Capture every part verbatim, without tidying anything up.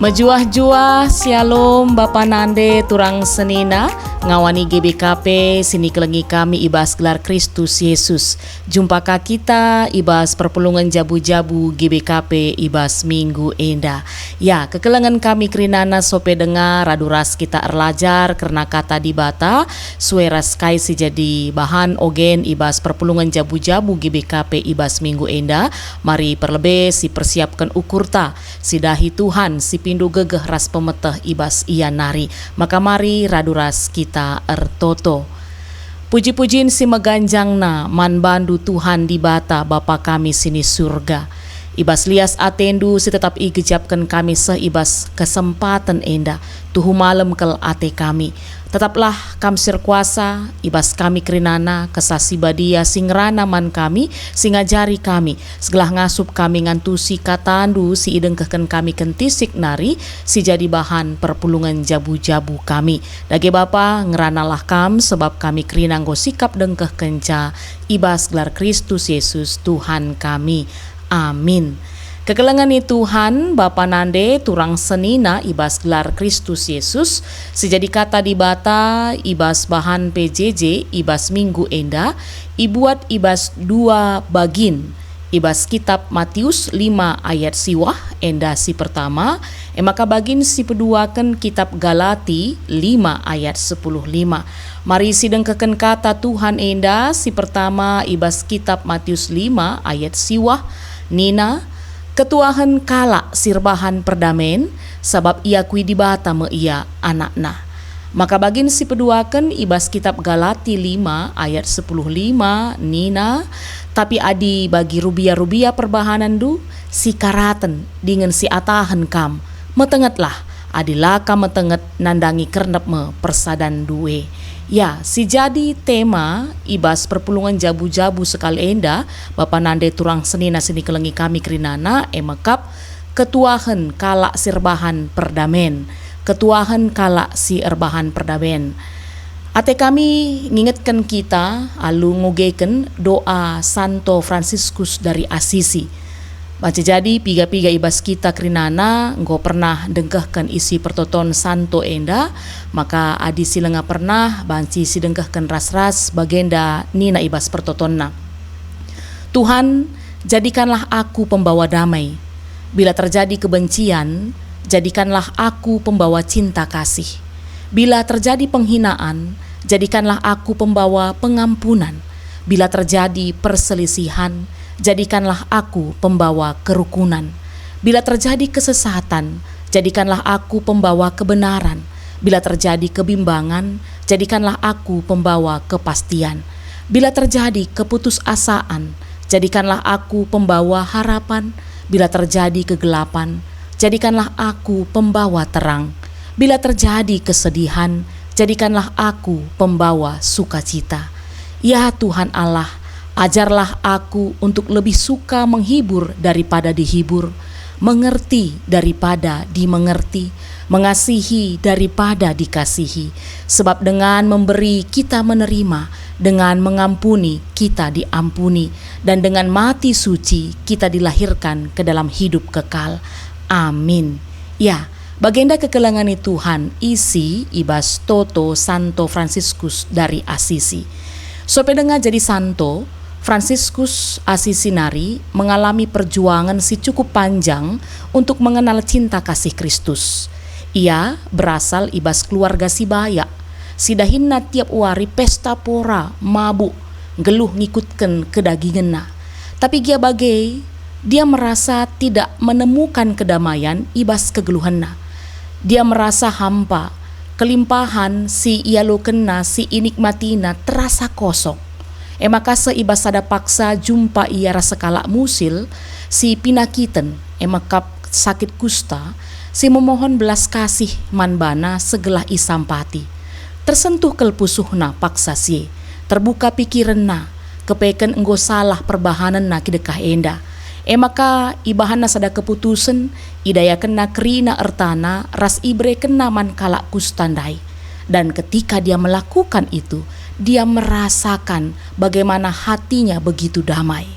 Mejuah-juah, syalom, bapa nande, turang senina, ngawani G B K P, si nikelengi kami i bas gelar Kristus Yesus. Jumpa ka kita i bas perpulungen jabu-jabu G B K P i bas minggu enda. Ya, kekelengen kami kerinana sope denga radu ras kita erlajar kerna Kata Dibata, sue ras kai si jadi bahan ogen i bas perpulungen jabu-jabu G B K P i bas minggu enda. Mari perlebe si persiapken ukurta, si dahi Tuhan, si pindu gegeh ras pemeteh i bas Ia nari. Maka mari radu ras kita ertoto. Puji-pujin si meganjangna man baNdu Tuhan Dibata Bapa kami si ni Surga. I bas lias ateNdu si tetap igejapken kami seh i bas kesempaten enda, tuhu malem kal ate kami. Tetaplah Kam si erkuasa i bas kami kerinana, Kesah Si Badia si ngerana man kami, si ngajari kami, segelah ngasup kami ngantusi KataNdu si idengkehken kami kentisik nari, si jadi bahan perpulungen jabu-jabu kami. Dage Bapa, ngeranalah Kam, sebab kami kerina enggo sikap dengkehkenca i bas gelar Kristus Yesus, Tuhan kami. Amin. Kekelengen ni Tuhan, bapa nande, turang senina i bas gelar Kristus Yesus, si jadi Kata Dibata i bas bahan P J J i bas minggu enda, ibuat i bas dua bagin. I bas kitab Matius lima ayat siwah, enda si pertama, e maka bagin si peduaken kitab Galati lima ayat sepuluh lima. Mari sidengkehken kata Tuhan enda si pertama i bas kitab Matius lima ayat siwah, nina, "Ketuahen kalak si erbahan perdamen, sabap iakui Dibata me ia anakna." Maka bagin si peduaken i bas kitab Galati lima ayat sepuluh lima nina, "Tapi adi bagi rubia-rubia perbahanenndu, sikaraten dingen siatahen kam, metengetlah, adi la kam metenget nandangi kernep me persadanndu e." Ya, si jadi tema i bas perpulungen jabu-jabu sekal enda, bapa nande turang senina si nikelengi kami kerinana, e mekap, ketuahen kalak si erbahan perdamen. Ketuahen kalak si erbahan perdamen. Ate kami ngingetken kita alu ngogeken doa Santo Fransiskus dari Asisi. Banci jadi piga-piga i bas kita kerinana enggo pernah dengkehken isi pertoton Santo enda, maka adi si langa pernah, banci sidengkehken ras-ras bagenda nina i bas pertotonna, "Tuhan, jadikanlah aku pembawa damai. Bila terjadi kebencian, jadikanlah aku pembawa cinta kasih. Bila terjadi penghinaan, jadikanlah aku pembawa pengampunan. Bila terjadi perselisihan, jadikanlah aku pembawa kerukunan. Bila terjadi kesesatan, jadikanlah aku pembawa kebenaran. Bila terjadi kebimbangan, jadikanlah aku pembawa kepastian. Bila terjadi keputusasaan, jadikanlah aku pembawa harapan. Bila terjadi kegelapan, jadikanlah aku pembawa terang. Bila terjadi kesedihan, jadikanlah aku pembawa sukacita." Ya Tuhan Allah, ajarlah aku untuk lebih suka menghibur daripada dihibur, mengerti daripada dimengerti, mengasihi daripada dikasihi. Sebab dengan memberi kita menerima, dengan mengampuni kita diampuni, dan dengan mati suci kita dilahirkan ke dalam hidup kekal. Amin. Ya, bagenda kekelengen ni Tuhan isi i bas toto Santo Fransiskus dari Asisi. Sope denga jadi santo, Fransiskus Asisi nari mengalami perjuangan si cukup panjang untuk mengenal cinta kasih Kristus. Ia berasal i bas keluarga si bayak, si dahinna tiap wari pesta pora, mabuk, nggeluh ngikutken kedagingenna. Tapi gia bage, dia merasa tidak menemukan kedamaian i bas kegeluhenna. Dia merasa hampa, kelimpahan si ialokenna, si inikmatina terasa kosong. E maka seh i bas sada paksa jumpa ia ras sekalak musil si pinakiten, e mekap sakit kusta, si memohon belas kasih man bana segelah isampati. Tersentuh kal pusuhna paksa si e, terbuka pikirenna, kepeken enggo salah perbahanenna kidekah enda. E maka ibahanna sada keputusen, idayakenna kerina ertana ras iberekenna man kalak kusta ndai. Dan ketika dia melakukan itu, dia merasakan bagaimana hatinya begitu damai.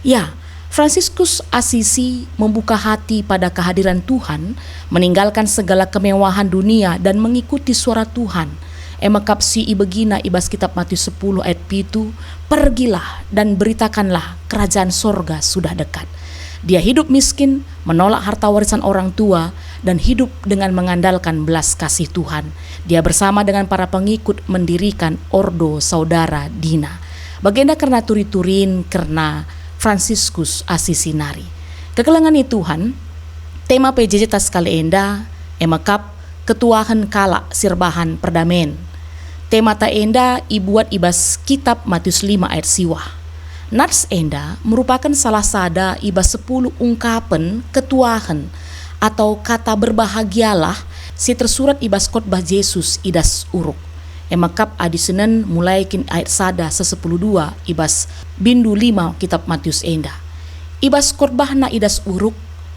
Ya, Fransiskus Asisi membuka hati pada kehadiran Tuhan, meninggalkan segala kemewahan dunia dan mengikuti suara Tuhan. E mekap si ibegina i bas kitab Matius sepuluh ayat pitu, "Pergilah dan beritakanlah kerajaan sorga sudah dekat." Dia hidup miskin, menolak harta warisan orang tua, dan hidup dengan mengandalkan belas kasih Tuhan. Dia bersama dengan para pengikut mendirikan Ordo Saudara Dina. Bagenda kerna turi-turin kerna Fransiskus Asisi nari. Kekelengen i Tuhan, tema P J J ta sekali enda, e mekap ketuahen kalak si erbahan perdamen. Temata enda ibuat i bas kitab Matius lima ayat siwah. Nats enda merupaken salah sada i bas sepuluh ungkapen ketuahen atau kata berbahagialah si tersurat i bas khotbah Jesus i das uruk. E mekap adi senen mulai kin ayat sada seh sepuluh dua i bas bindu lima kitab Matius enda. I bas khotbahna i das uruk,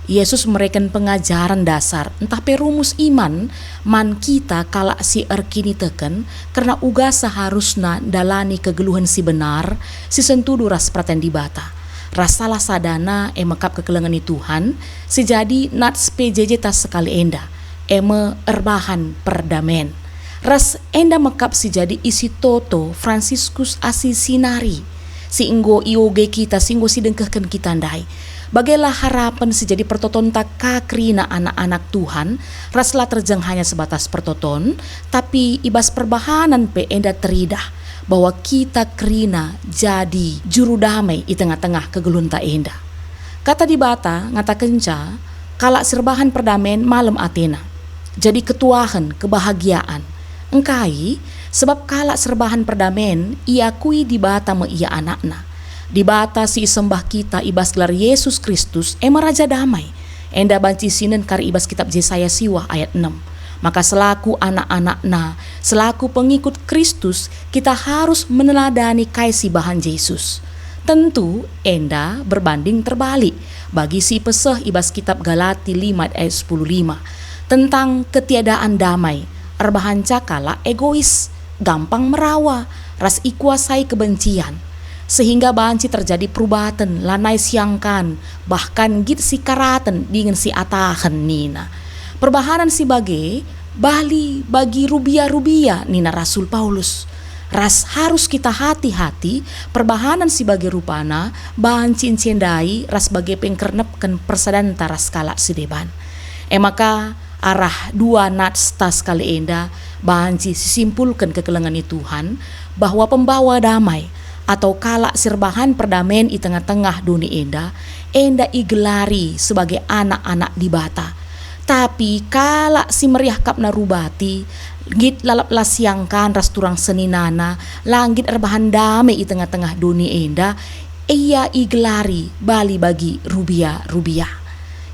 Jesus mereken pengajaren dasar ntah pe rumus iman man kita kalak si erkiniteken kerna uga seharusna ndalani kegeluhen si benar, si sentudu ras peraten Dibata. Ras salah sadana e mekap kekelengen i Tuhan, si jadi nats P J J ta sekali enda, e me erbahan perdamen. Ras enda mekap si jadi isi toto Fransiskus Asisi nari, si enggo ioge kita, si enggo sidengkehken kita ndai. Bagelah harapen si jadi pertotonta ka kerina anak-anak Tuhan, ras la terjeng hanya sebatas pertoton, tapi i bas perbahanen pe enda teridah bahwa kita kerina jadi juru damai i tengah-tengah kegeluhenta enda. Kata Dibata ngatakenca, kalak si erbahan perdamen malem atena. Jadi ketuahen, kebahagiaan. Engkai? Sebab kalak si erbahan perdamen iakui Dibata me ia anakna. Dibata si isembah kita i bas gelar Yesus Kristus, e me Raja Damai. Enda banci sinen kari i bas kitab Jesaya siwah ayat enem. Maka selaku anak-anakna, selaku pengikut Kristus, kita harus meneladani kai si ibahan Jesus. Tentu enda berbanding terbalik bagi si peseh i bas kitab Galati lima ayat sepuluh lima, tentang ketiadaan damai, erbahanca kalak egois, gampang merawa, ras ikuasai kebencian, sehingga banci terjadi perubaten, lanai siangkan, bahkan nggit sikaraten dingen siatahen nina. Perbahanen si bage bali bagi rubia-rubia nina Rasul Paulus. Ras harus kita hati-hati, perbahanen si bage rupana banci ncendai ras bage pe ngkernepken persadanta ras kalak si deban. E maka, arah dua nats ta sekali enda banci sisimpulken kekelengen i Tuhan, bahwa pembawa damai atau kalak si erbahan perdamen i tengah-tengah doni enda, enda igelari sebagai anak-anak Dibata. Tapi kalak si meriah akapna rubati, nggit lalap la siangkan ras turang seninana, la nggit erbahan dame i tengah-tengah doni enda, ia igelari bali bagi rubia-rubia.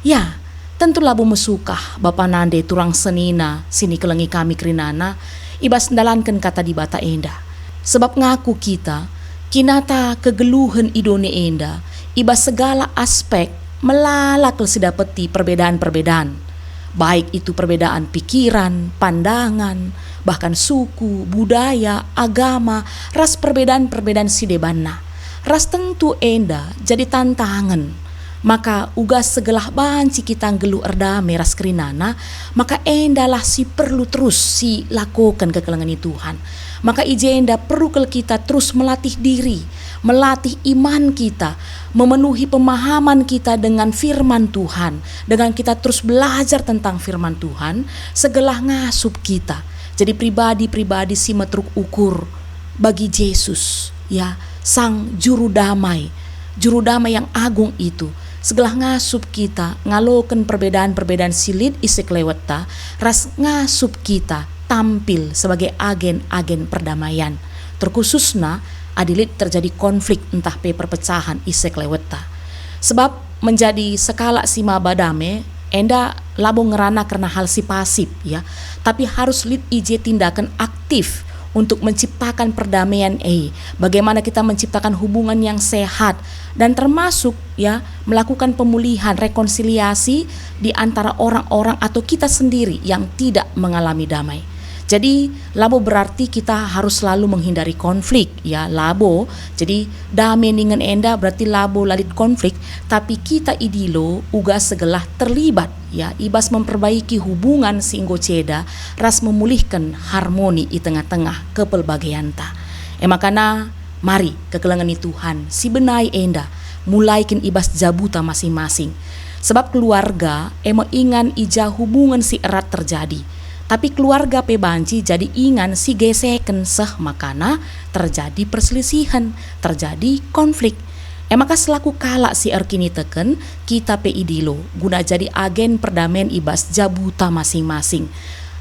Ya, tentu labo mesukah bapa nande turang senina si nikelengi kami kerinana i bas ndalanken Kata Dibata enda. Sebab ngaku kita, kinata kegeluhen i doni enda, i bas segala aspek, melala kal sidapeti perbedaan-perbedaan, baik itu perbedaan pikiran, pandangan, bahkan suku, budaya, agama, ras perbedaan-perbedaan si debanna. Ras tentu enda jadi tantangen. Maka uga segelah banci kita nggeluh erdame ras kerinana, maka endalah si perlu terus silakoken kekelengen i Tuhan. Maka i jenda perlu kal kita terus melatih diri, melatih iman kita, memenuhi pemahaman kita dengan firman Tuhan, dengan kita terus belajar tentang firman Tuhan, segelah ngasup kita jadi pribadi-pribadi si meteruk ukur bagi Jesus, ya, Sang Juru Damai, Juru Damai yang agung itu, segelah ngasup kita ngaloken perbedaan-perbedaan si lit i sekelewetta, ras ngasup kita tampil sebagai agen-agen perdamaian, terkhususna adi lit terjadi konflik ntah pe perpecahan i sekelewetta. Sebab menjadi sekalak si maba dame enda labo ngerana kerna hal si pasif, ya, tapi harus lit i je tindaken aktif untuk menciptakan perdamaian e, bagaimana kita menciptakan hubungan yang sehat, dan termasuk, ya, melakukan pemulihan, rekonsiliasi di antara orang-orang atau kita sendiri yang tidak mengalami damai. Jadi, labo berarti kita harus selalu menghindari konflik, ya, labo. Jadi, dame ningen enda berarti labo la lit konflik, tapi kita idilo uga segelah terlibat, ya, i bas memperbaiki hubungan si enggo ceda ras memulihken harmoni i tengah-tengah kepelbagaianta. E makana, mari, kekelengen ni Tuhan, sibenai enda, mulaiken i bas jabuta masing-masing. Sebab keluarga e me ingan i ja hubungen si erat terjadi. Tapi keluarga pe banci jadi ingan si geseken seh makana terjadi perselisihen, terjadi konflik. E maka selaku kalak si erkiniteken, kita pe idilo guna jadi agen perdamen i bas jabuta masing-masing.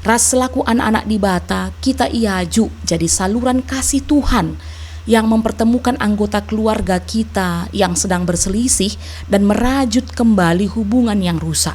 Ras selaku anak-anak Dibata, kita iajuk jadi saluran kasih Tuhan yang mempertemukan anggota keluarga kita yang sedang berselisih dan merajut kembali hubungan yang rusak.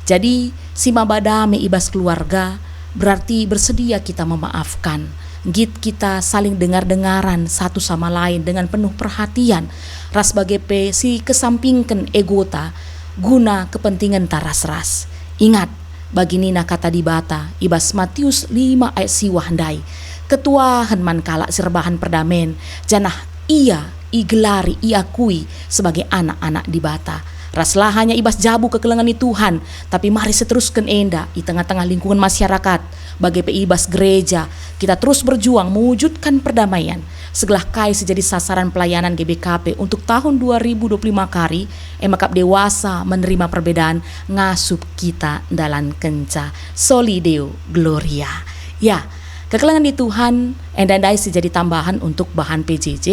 Jadi, si maba dame i bas keluarga berarti bersedia kita memaafkan. Nggit kita saling dengar-dengaran satu sama lain dengan penuh perhatian, ras bage pe si kesampingken egota guna kepentingenta ras-ras. Ingat, bagi nina kata Dibata i bas Matius lima ayat siwah ndai, "Ketuahen man kalak si erbahan perdamen, janah ia igelari, iakui sebagai anak-anak Dibata." Ras la hanya i bas jabu kekelengen ni Tuhan, tapi mari seterusken enda i tengah-tengah lingkungen masyarakat, bage pe i bas gereja, kita terus berjuang mewujudkan perdamaian. Segelah kai si jadi sasaran pelayanan G B K P untuk tahun dua ribu dua puluh lima kari, e maka dewasa menerima perbedaan, ngasup kita ndalankenca. Soli Deo Gloria. Ya, kekelengen ni Tuhan, enda ndai si jadi tambahan untuk bahan P J J,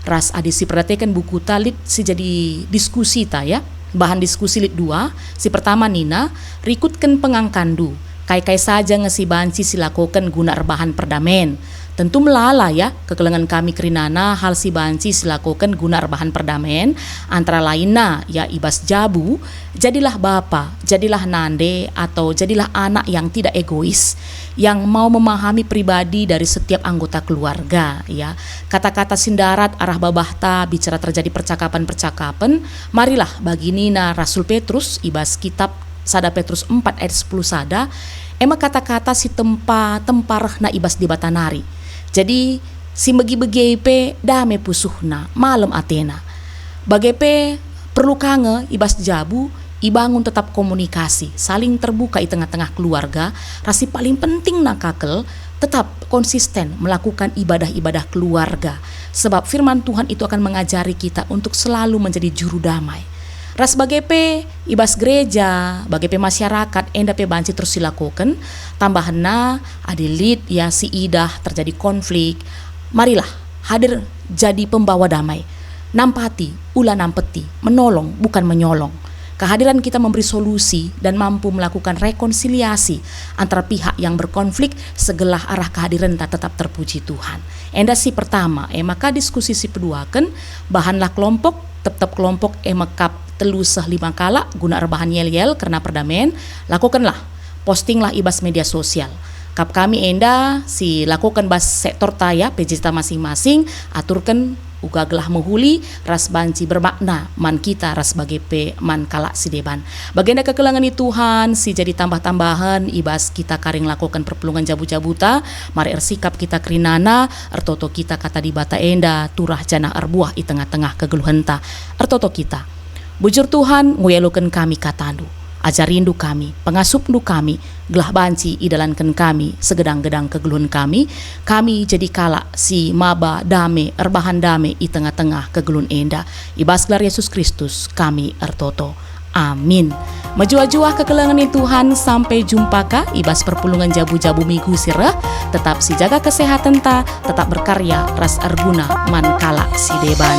ras adi si perdateken bukuta lit si jadi diskusita, ya. Bahan diskusi lit dua, si pertama nina, "Rikutken pengangkanndu, kai-kai saja nge si banci silakoken guna erbahan perdamen?" Tentu melala, ya, kekelengen kami kerinana hal si banci silakoken guna erbahan perdamen, antara lainna, ya, i bas jabu, jadilah bapa, jadilah nande, atau jadilah anak yang tidak egois, yang mau memahami pribadi dari setiap anggota keluarga, ya. Kata-kata si ndarat arah babahta bicara terjadi percakapan-percakapan, marilah bagi nina Rasul Petrus i bas kitab sada Petrus empat ayat sepuluh sada, e me kata-kata si tempa-tempa rehna i bas Dibata nari. Jadi, si megi-begi pe dame pusuhna, malem atena. Bage pe perlu ka nge i bas jabu ibangun tetap komunikasi, saling terbuka i tengah-tengah keluarga, ras si paling pentingna ka kal, tetap konsisten melakukan ibadah-ibadah keluarga. Sebab firman Tuhan itu akan mengajari kita untuk selalu menjadi juru damai. Ras bage pe i bas gereja, bage pe masyarakat, enda pe banci terus silakoken. Tambahenna, adi lit, ya, si idah terjadi konflik, marilah hadir jadi pembawa damai. Nampati, ula nampeti, menolong, bukan menyolong. Kehadiran kita memberi solusi dan mampu melakukan rekonsiliasi antara pihak yang berkonflik segelah arah kehadirenta tetap terpuji Tuhan. Enda si pertama, e maka diskusi si peduaken, bahanlah kelompok, tep-tep kelompok e me kap telu seh lima kalak guna erbahan yel-yel kerna perdamen, lakokenlah, postinglah i bas media sosial. Kap kami enda si lakoken bas sektorta, ya, P J ta masing-masing, aturken uga gelah mehuli ras banci bermakna man kita ras bage pe man kalak si deban. Bagenda kekelengen ni Tuhan si jadi tambah-tambahen i bas kita kari ngelakoken perpulungen jabu-jabuta, mari ersikap kita kerinana, ertoto kita kata Dibata enda turah janah erbuah i tengah-tengah kegeluhenta. Ertoto kita. Bujur Tuhan, nggo ialoken kami kataNdu. Ajarindu kami, pengasupNdu kami, gelah banci idalanken kami segedang-gedang kegeluhen kami, kami jadi kalak si maba dame, erbahan dame i tengah-tengah kegeluhen enda. I bas gelar Yesus Kristus kami ertoto. Amin. Mejuah-juah kekelengen ni Tuhan, sampai jumpa ka i bas perpulungen jabu-jabu minggu si reh. Tetap sijaga kesehatenta, tetap berkarya ras erguna man kalak si deban.